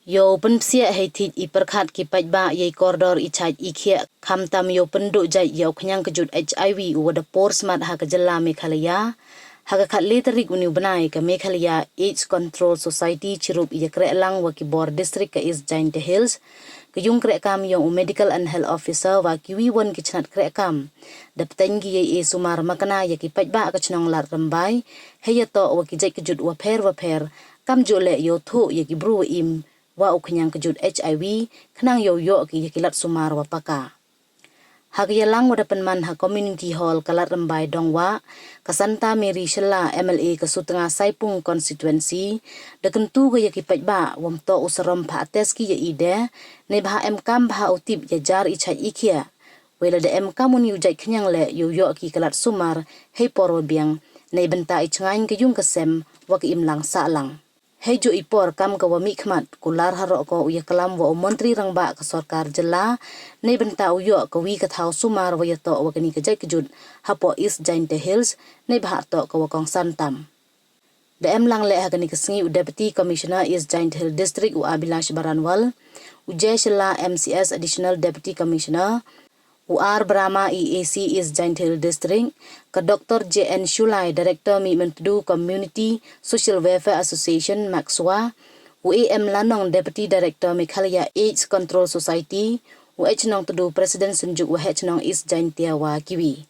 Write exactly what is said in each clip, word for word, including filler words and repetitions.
Yow pynpsiah hei thied i pyrkhat ki paidbah yei kordor i chait i khiah, khamtam yow pynduh jait yow khñiang kjut HIV u wa da por smat ha ka jylla Meghalaya. Ha ka khatle tarik uni u bnai, ka Meghalaya AIDS Control Society chirup ya kreh lang wa ki bor district ka East Jaintia Hills, ka yung kreh kam yong u Medical and Health Officer wa kiwi won ki chnat kreh kam, da pteng ki yei e sumar makna ya ki paidbah ka chnong Lad Rymbai hei ya toh wa ki jait kjut wa pher wa pher, kamjooh leh yow thoh ya ki bru wa im wa u khñiang kjut HIV, khnang yow yoh ki ya ki lad sumar wa paka. Ha ka yalang wa da pynman ha Community Hall ka Lad Rymbai Dongwah, ka Santa Mary Shylla MLA ka Sutnga Saipung Constituency da kyntu ka ya ki paidbah wam toh u sarom phah test ki ya i de, neibhah em kam bha u tip ya jar i chait i khiah. Wei lada em kam uni u jait khñiang leh yow yoh ki ka lad sumar hei por wa biang, neibynta i chngaiñ ka yung ka sem wa ka imlang sahlang. Hei jooh i por kam ka wa mih khmat, kular haroh ko u ya klam wa u Montri Rangbah ka sorkar jylla, neibynta u yoh ka wi ka thaw sumar wa ya toh wa kani ka jait kjut hapoh East Jaintia Hills, neibhah toh ka wa kongsan tam. Da em lang leh ha kani ka sngi u Deputy Commissioner East Jaintia Hills District u Abhilash Baranwal, u J Shylla MCS Additional Deputy Commissioner, u R Brahma, EAC East Jaintia Hills District, ka Dr J N Shullai, Director Mihmyntdu Community Social Welfare Association, MACSWA, u A M Lanong, Deputy Director Meghalaya AIDS Control Society, u H Nongtdu, President Synjuk Waheh Chnong East Jaintia wa kiwi.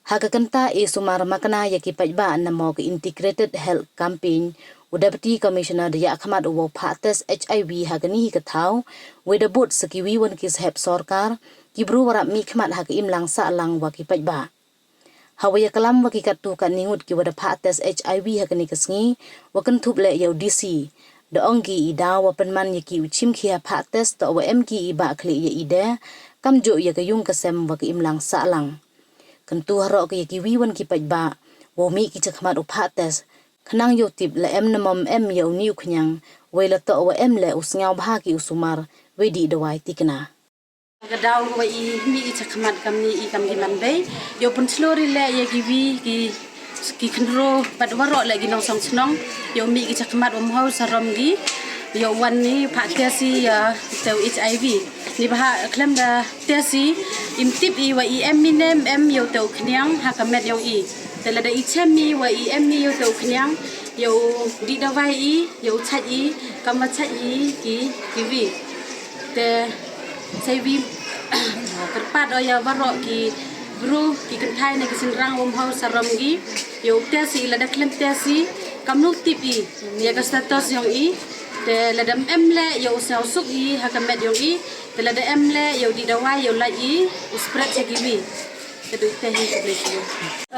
Ha ka kynta e sumar makna ya ki paidbah namo ka Integrated Health Campaign, u Deputy Commissioner da yah khmat u wow phah test HIV ha kani hi ka thaw, wei da bud sa kiwi won ki sahep sorkar, ki bru wa rap mih khmat ha ka imlang sahlang wa ki paidbah. Ha wa ya klam wa ki katto katni ngut ki wa da phah test HIV ha kani ka sngi, wa kynthup leh ya u DC, da ong ki i daw wa pynman ya ki u chim khia phah test toh wa em ki i bah khlieh ya i de, kamjooh ya ka yung ka sem wa ka imlang sahlang. Kyntu haroh ka ya kiwi won ki paidbah wow mih ki chakhmat u phah test, khnang yow tip la em ne mom em ya uni u khñiang, wei la toh wa em leh u sngewbha ki u sumar wei dih dawai tikna. Ka daw wa i mih i chakhmat kamni i kam ki manbei, yow pynchlur i leh ya kiwi ki, ki khynroo bad waroh leh ki nongchong chnong, yow mih ki chakhmat wa mhaw sarom ki, yow wan i phah test i ya te u HIV. Neibhah khlem da test i, im tip i wa i em i ne em em ya u te u khñiang ha ka met yong i. Te lada i chem i wa i em i ya u te u khñiang, yow dih dawai i, yow chait i, kam wa chait i ki, kiwi. Te sa iwi kyrpad o ya waroh ki bru, ki kynthai ne ki chynrang wa mhaw sarom ki, yow test i, lada khlem test i, kamnu tip i ya ka status yong i. Te lada em leh yow sngewsuk i ha ka met yong i. Te lada em leh yow dih dawai, yow lait i u spread cha kiwi. Te du te hi, khublei chiboon.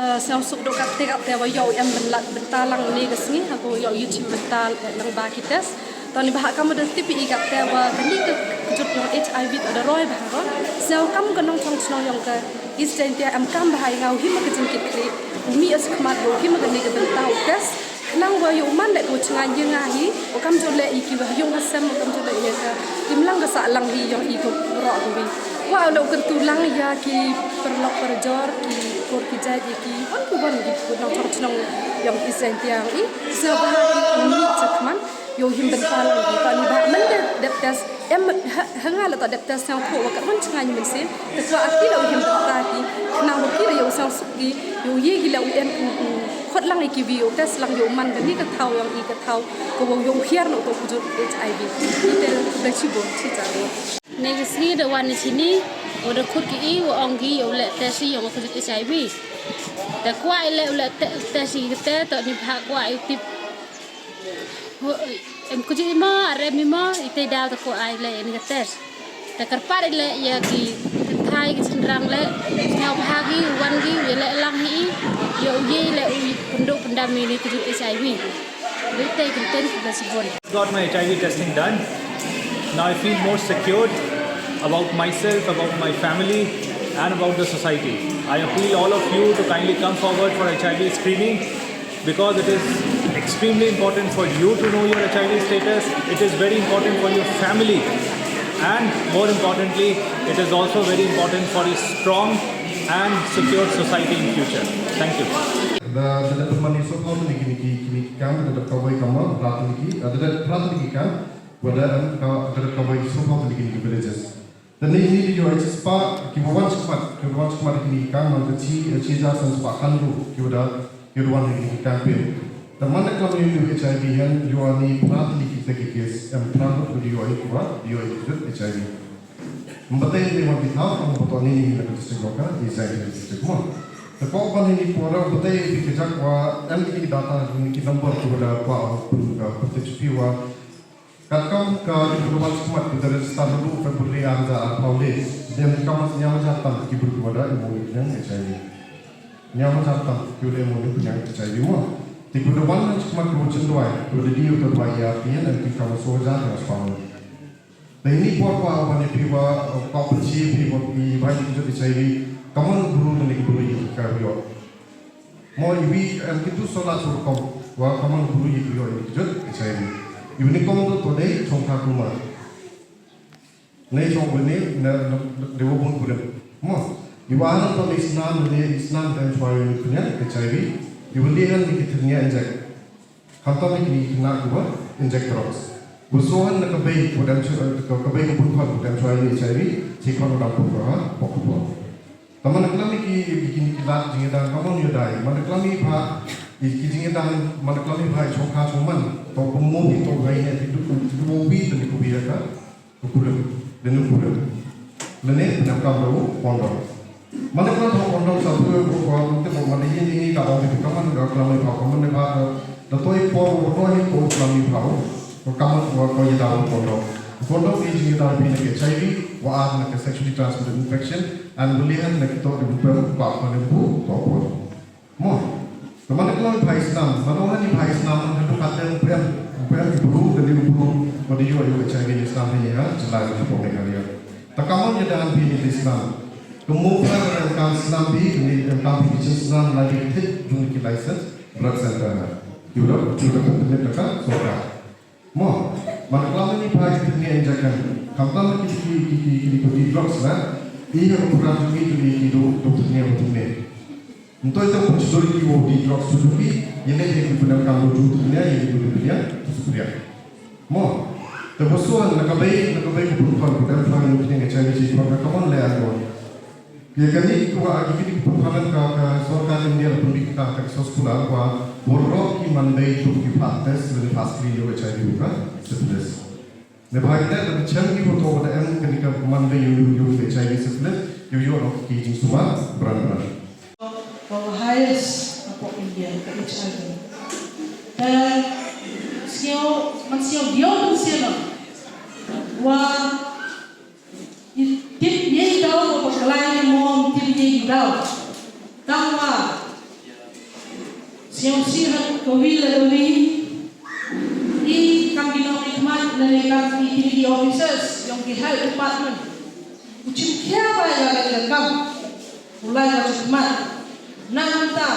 Eh, sngewsuk du katte katte wa yow em bynta lang ne ka sngi, ha ko yow yoh chim bynta lang ba ki test. Toh neibhah kam da tip i katte wa kani ka kjut yong HIV toh da roi bha ko. Sngewkam ka nongchong chnong yong ka East Jaintia em kam bha i nga u him ka jingkitkhlieh u mih o chakhmat, u him kani ka bynta u test. Khnang wa yow man leh ko chngaiñ ya nga hi, wa kamjooh leh i ki wa ha yung ha sem, wa kamjooh leh ya ka imlang ka sahlang hi yong i ko waroh ko wi. Wa leh u kyntu lang ya ki paralok parajor, ki kur ki jait, ya ki won ki won ki nongchong chnong yong East Jaintia yong i. Sngewbha ki u mih chakhmat, yow him bynta lang ki, toh neibhah man da dep test. Em ha, ha nga la toh dep test sngewthuh wa ka wan chngaiñ mynsiem. Te kwah ki la u him bynta ki, khnang wa ki la yow sngewsuk ki, yow ye ki la u em u, u khot lang i kiwi, yow test lang, yow man kani ka thaw yong i ka thaw ka wow yow hiar noh toh kjut HIV. Te khublei chiboon, chicha. Ne ka sngi da wan i chini, wa da khot ki i, wa ong ki yow leh test i yong kjut HIV. Te kwah i leh u leh te-, test i kate, toh neibhah kwah i tip. Ho, em kjut i mo, ar em i mo, itei daw te kwah i leh ya ni ka test. Te kyrpad i leh ya ki kynthai ki chynrang leh, sngewbha ki, wan ki, ya leh lang hi i, yow ye leh u pynduh pyndam i ni kjut HIV. Itei ki ten ki basic one. Got my HIV testing done. Now I feel more secured about myself, about my family, and about the society. I appeal all of you to kindly come forward for HIV screening. Because it is extremely important for you to know your HIV status. It is very important for your family, and more importantly, it is also very important for a strong and secure society in future. Thank you. Da, da, da, mani so ko ni ki, ni ki, ni ki kam, da, da, kawai kam, da, da, ni ki, da, da, da, ni ki kam. Wa da em ka, ka, ka bai support ni ki villages. Te ni ni di yoh i spah, ki wa wan chakhmat, ki wa wan chakhmat ki ni kam man ka chi, chi hajar san spah khatynru, ki wa da, ki wa wan ni ki campaign. Te man da klam ni H I V hen, yoh ni phra tylli ki te ki case, em phra ko di yoh i ki wa, di yoh i ki H I V. Mbatai ni wan ki thaw, mbatai ni ni na ka district ko ka, i zai district mo. Te ko ban ni por mbatai di ki jak wa, em ki data, ni ki number ki wa da wa, ka, ka, ka, wa, katkam ka ki bru wa wan chakhmat ki da register ha u February ar hajar arphaw le. Dei kam ñiaw hajar tam ki bru ki wa da em u ni pdiang H I V. Ñiaw hajar tam ki wa da em u ni pdiang H I V mo. Te ki wa da wan chakhmat ki wa chynduwai, ki wa da di u da duwai ya pdiang, em ki kam soo hajar ya spah. Te ini por wa wan i phi wa, uh, ka pynchi phi wa i bai ki jot H I V, kammon bru ne ki bru i ka yoh. Mo i wi, em, kitu sola surkom, wa kammon bru i yoh i jot H I V. I wi ni kom do to dei chong ka kuma. Nei chong wi ni, na, na, de wo bun kurim. Mo, i wa han to ni snam, ni snam dem chwa i ni punya H I V. I wi ni han ni ki thirnia inject. Khamtam ni ki na ki wa inject drugs. Bu sohan na ka bei, bu dem chwa, ka, ka bei ka bun khan, bu dem chwa i ni H I V, chi khan dam pu ka ha, pok pok. Te man da klam i ki, ki, ki, ki lad jingïadang, kammon yoh dei, man da klam i pha, i ki jingïadang, man da klam i pha, i chong ka chong man, to pynmih i to gai ne, i du, i du wi, te ni ku wi ka, ku kurim, te ni kurim. Lane, na kam da u, kondom. Man da klam da u kondom, sa tu, ko, ko, te ko, man da yin, yin, ka, ong, i kammon, da klam i pha, kammon i pha, da, da to i por, ko to i por, klam i pha, ko kammon, ko, ko i da u kondom. Kondom i jingïadang phi na ka H I V, wa ar na ka sexually transmitted infection, And belihan na ki to di bupem pa pa ni bu to por. Mo. Te man da klam i pha i snam, man da wan i pha i snam, man da ka te bupem, bupem ki bru, te ni bru, wa di yoh i H I V ni snam ni ha, jylla ni po Meghalaya. Te kammon ya dan bi ni di snam. Te mo pa da kam snam bi, ni kam bi ki snam la di thit, jung ki license, blood center na. Ki bru, ki bru, ki bru, ka, so ka. Mo, man da klam ni pha ki thirnia inject kan. Khamtam ki, ki, ki, ki, ki, ki drugs na. I ha ka program ni ki, ki do, do thirnia, do thirnia. Nto ito ko chudori ki wo di drugs chudori, ye ne ki pynam kam do thirnia, ye ne ki pynam tu supria. Mo, te bo sohan na ka bei, na ka bei ko pun pun, ko dem pun ni thirnia chai ni chi pun ka kammon le an bo. Ya kani ki wa ki ki pun pun ka, ka sorkar India la pun ka, ka soskular wa, borok ki man bei tu ki pha test le pha screen yo H I V ka syphilis. Ne bha kita da chem ki wa to da em kani ka man bei yo yo yo H I V syphilis, yo yo ro ki jingsumar bran bran. Ko highest hapoh India ka H I V. Te sñiaw, man sñiaw diaw man sñiaw wa i tip ye i daw, ko bakla i mo, i tip ye i daw. Tang wa sñiaw si ha ka wi la ka wi, i kam ki nongmihkhmat, lane kam ki, ki, ki officers yong ki health department, u chim khia wa ya ka kam, u lai wa chim mat. Nangta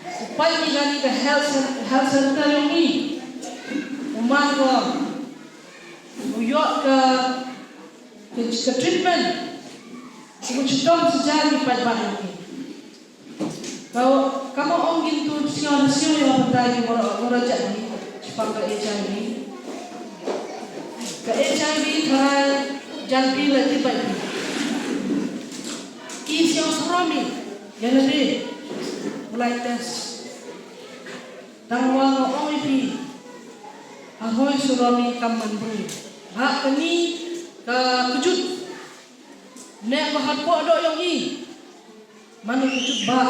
u pait ni kani ka health cen-, health center yong i, u man wa u yoh ka, ka, ka treatment. U chitom sejak ni pat ba ni. Kau, kammon ong kintu sñiaw na sñiaw ya batai ki wara, wara jat ni, chipang ka H I V. Ka H I V tharai jan phi la tip bai phi. I sñiaw surom i, ya lade, u lai test. Tang wa nga ong i phi, a hoi surom i kam man bru. Bha kani ka kjut. Ne ko hapoh doh yong i. Man i kjut bha.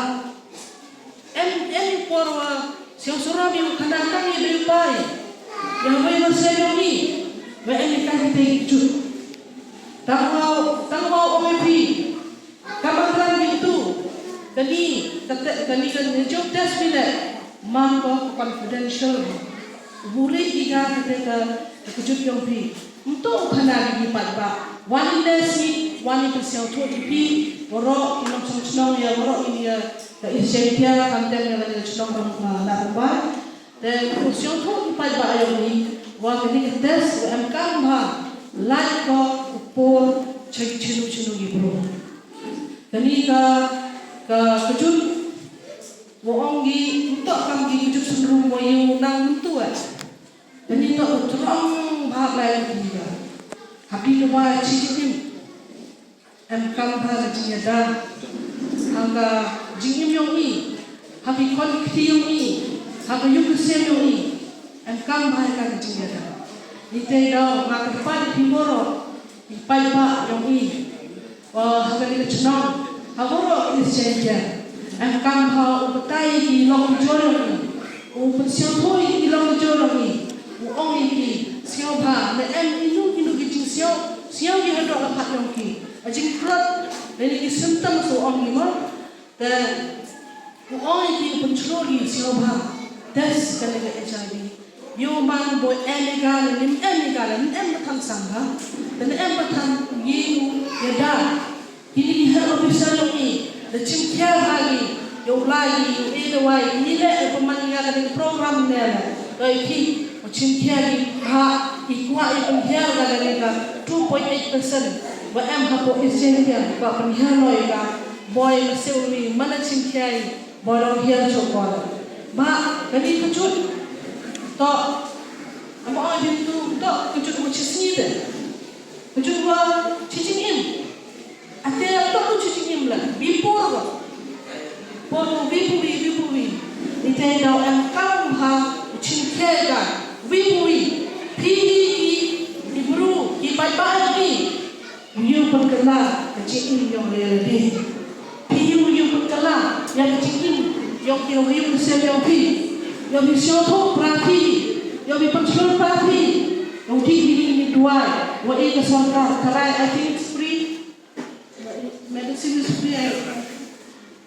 Em, em por wa sñiaw surom i u khana tang i dei pai. Ya wei wa sñiaw yong i. Wa em i tang i te kjut. Tang wa, tang wa ong i phi. Ka man ran gitu. Kani, kate, kani, kani job test phi le. Man ko confidential. Buri i ka kate ka, ka kjut yong phi. Nto u khana ki pat ba. Wan i le si, wan i ka sñiaw tu i phi. Waro, i nong song song ya, waro i ya, ka i seng tia, kan tem ya, kan i song, ah, na ba. Te ko sñiawthooh ki paidbah yong i, wa kani ka test wa em kam bha, lait ko u por cha ki chinu chinu ki bru. Kani ka, ka kjut wa ong ki, nto kam ki kjut syndrome wa yow nang ntu eh. Kani toh ka jrong bha lai ki da. Ha phi ka wa chi jingim. Em kam bha ka jingyada. Ha ka jingim yong i. Ha ki khon kti yong i. Ha ka yung ka sem yong i. Em kam bha ka jingyada. Ni te da ma ka pa di phi moro. I paidbah yong i. Wa ha ka ni ka chnong. Ha moro i se ya. Em kam bha u batai i long jor yong i. U pynsiang thoi i long jor yong i. U ong i ki siaw bha. Me em inu inu ki jing siaw. Siaw ki hadok la phat yong ki. A jingkrot, lane ki symptoms u ong i mo. Te u ong i ki u pynchlur i siaw bha. Test ka lane ka H I V. Yow man boi em i ka lane ym em i ka lane ym em ka than sang bha. Te ym em ka than ye u ya da. Kini ki health officer yong i. Da chim khia bha ki. Yow lai ki, yow e dawai, ini le, e pynman ya ka ding program ne le. Doi ki, u chim khia ki, ha, i kwah i pynhiar ka lane ka two point eight percent. Wa em hapoh East Jaintia, wa pynhiar noi ka, boi ka sew ri, mana chim khia i, boi dong hiar chok boi. Ba, kani ka chut. To, amo ai bin tu, to, ka chut mo chisni de. Ka chut wa, chiching im. Ate a tok u chi jingim la, bi por ko. Por ko wi pu wi, wi pu wi. Ni te daw em kam ha, u chim khia ka, wi pu wi. Phi hi ki, ki bru, ki paidbah ki. Yu pynkylla, ka jingim yong le le di. Phi yu yu pynkylla, ya ka jingim, yong ki yong yu sem yong phi. Yong phi sio thok pra phi, yong phi pynchlur pra phi. Yong phi ni ni duai, wa e ka sorkar, karai, I think it's free. Medicine is free, ai.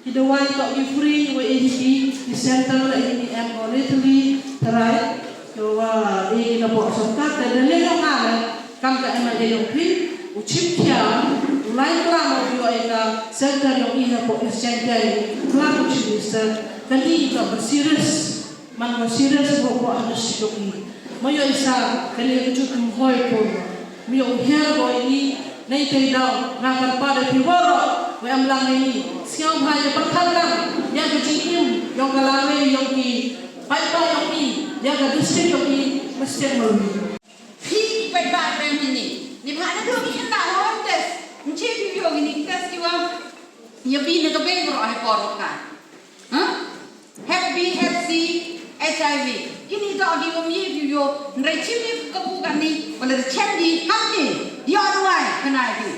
Ki dawai toh ki free, wa e hi ki, ki center la e hi em ko literally, tarai. To wa e hi na pok sorkar, ta da le yong na le, kam ka M L A yong free, u chim khia, u lai klam u yo e ka center yong i ha pok East Jaintia, klam u chim minister, kani ka ba serious. Man wa serious ko ko anu sidok ni. Mayo isa, kani ka jut mo hoi ko. Mayo u hiar ko ini, nei te daw, na kar pa da phi waro, wa em lang ini. Siaw bha ya pyrkhat lang, ya ka jingim, yong ka lawei, yong ki, paidbah yong i, ya ka district yong i, mesti mo. Phi paidbah rem ini. Ni bha na do ki hynda hon test. Nche phi yo ini test ki wa. Ya phi na ka bei ro ai por ka. Ha? Hep B, Hep C, H I V. Ini toh ki um ye ki yo, nre chim ni ka pu ka ni, wala chem ni, ham ni, yo dawai, kena ki.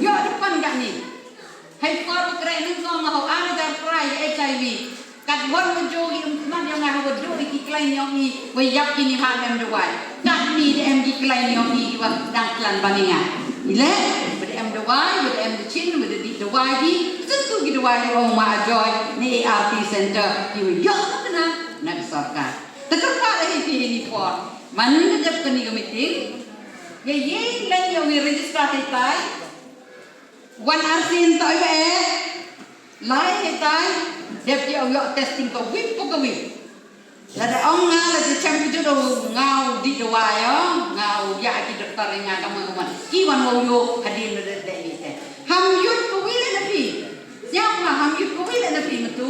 Yo depan ka ni. Hai por kre nung ko ma ho ana dar krai H I V. Kat wan mo jo ki um kman yong nga ho do ki klein yong i, wei yap ki ni ha em dawai. Kat ni de em ki klein yong i ki wa dang klan ba ni nga. Ile, ba de em dawai, ba de em de chin, ba de di dawai di, tentu ki dawai di ong ma Ajoy, ni A R T center, ki wa yok na, na ka sorkar. Te kyrpad hi phi ini por. Man ni ka dep ka ni ka meeting. Ya ye, len ya wi register hi tai. Wan arsin toh iwa e. Lai hi tai. Dep ya wi testing ko wi pu ka wi. Lada ong nga la chem ki jut u nga u di dawai o, nga u ya ki doktor nga ka man man. Ki wan wow yo hadien lada de ni te. Ham yut ko wi le na phi. Siap nga ham yut ko wi le na phi matu.